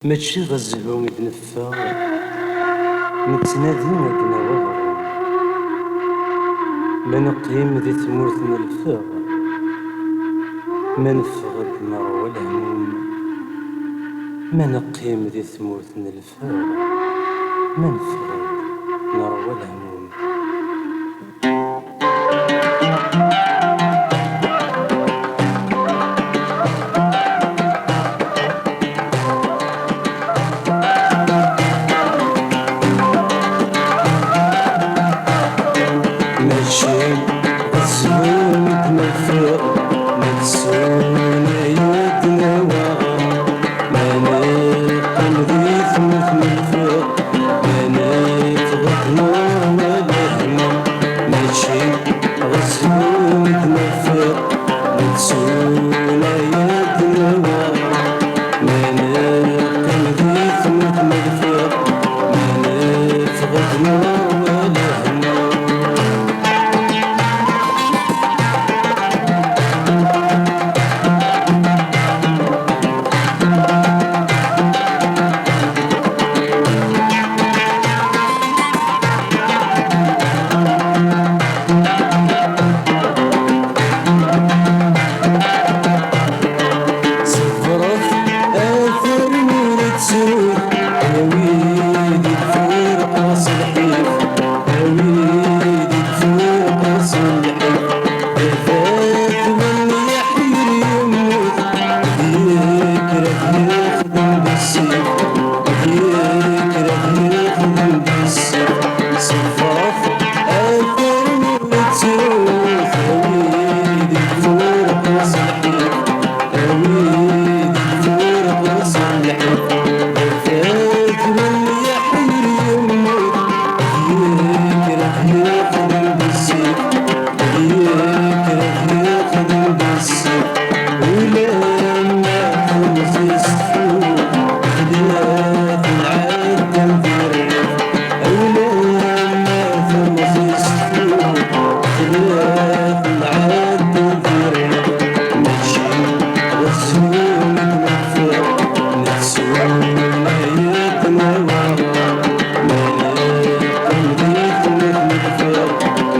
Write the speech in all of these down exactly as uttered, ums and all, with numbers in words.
Mačči ɣer zzhu i d-neffeɣ, nettnadi ad d-nawi aɣrum. Ma neqqim di tmurt n lfeɣ, ma neffeɣ-d nerwa lehmum. Ma neqqim di tmurt n lfeɣ, ma neffeɣ-d nerwa lehmum. Mačči d zzhu i d-neffeɣ, ma d ssuna i d-nawi aɣrum. Ma neqqim di tmurt n lfeɣ, ma neffeɣ-d nerwa lehmum. Mačči ɣer zzhu i d-neffeɣ, nettula yad-nneɣ. Ma neqqim di tmurt n lfeɣ, ma neffeɣ-d nerwa lehmum. Ṣebret, a tarmit ttut, a wid i d-tfurqeḍ s lḥif, a wid i d-tfurqeḍ s lḥif. Baba-twen yeḥyir yemmut, yekreh yexdem d ssif, yekreh yexdem d ssif. Ṣebret, a tarmit ttut, a wid i d-tfurqeḍ s lḥif, a wid i d-tfurqeḍ s lḥif. Baba-twen yeḥyir yemmut, yekreh yexdem d ssif, yekreh yexdem d ssif. Ulamma temẓi s tfut, xedmet lɛadda n dirrif. Ulamma temẓi s tfut, xedmet lɛadda n dirrif. Mačči ɣer zzhu i d-neffeɣ, nettwuna yad-nneɣ. Ma neqqim di tmurt n lfeɣ,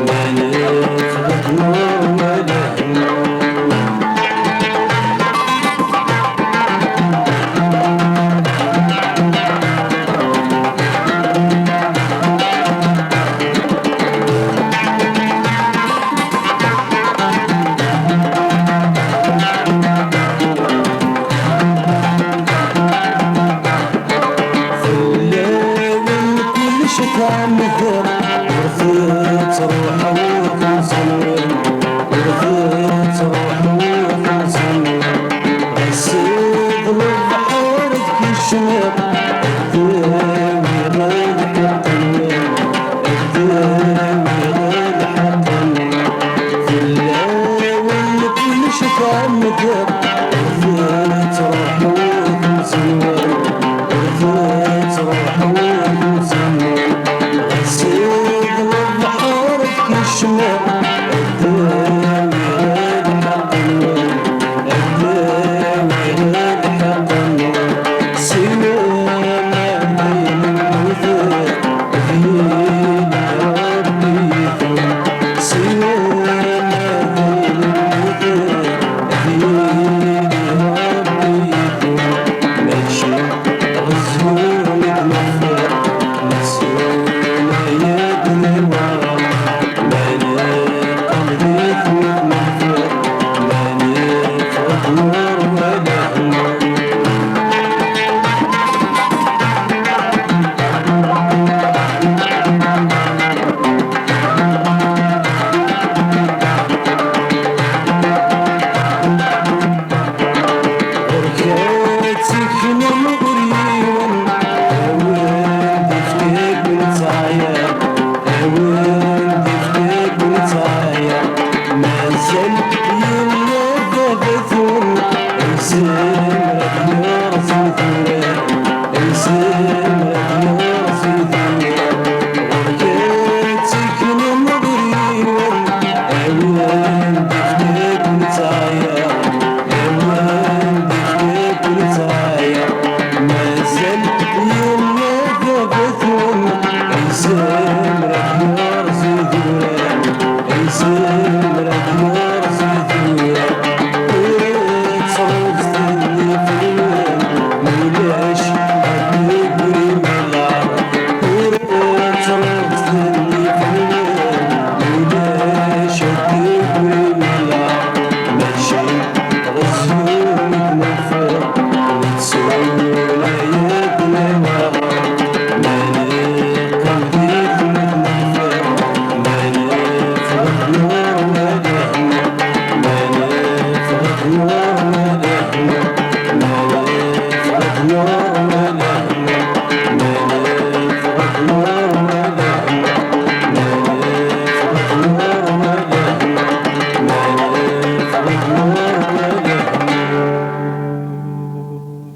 ma neffeɣ-d nerwa lehmum. Fell-awen kullec atan medden, ur tettruḥu tenẓem, ur tettruḥu tenẓem. Ɣas d lebḥer i d-kecmeɣ,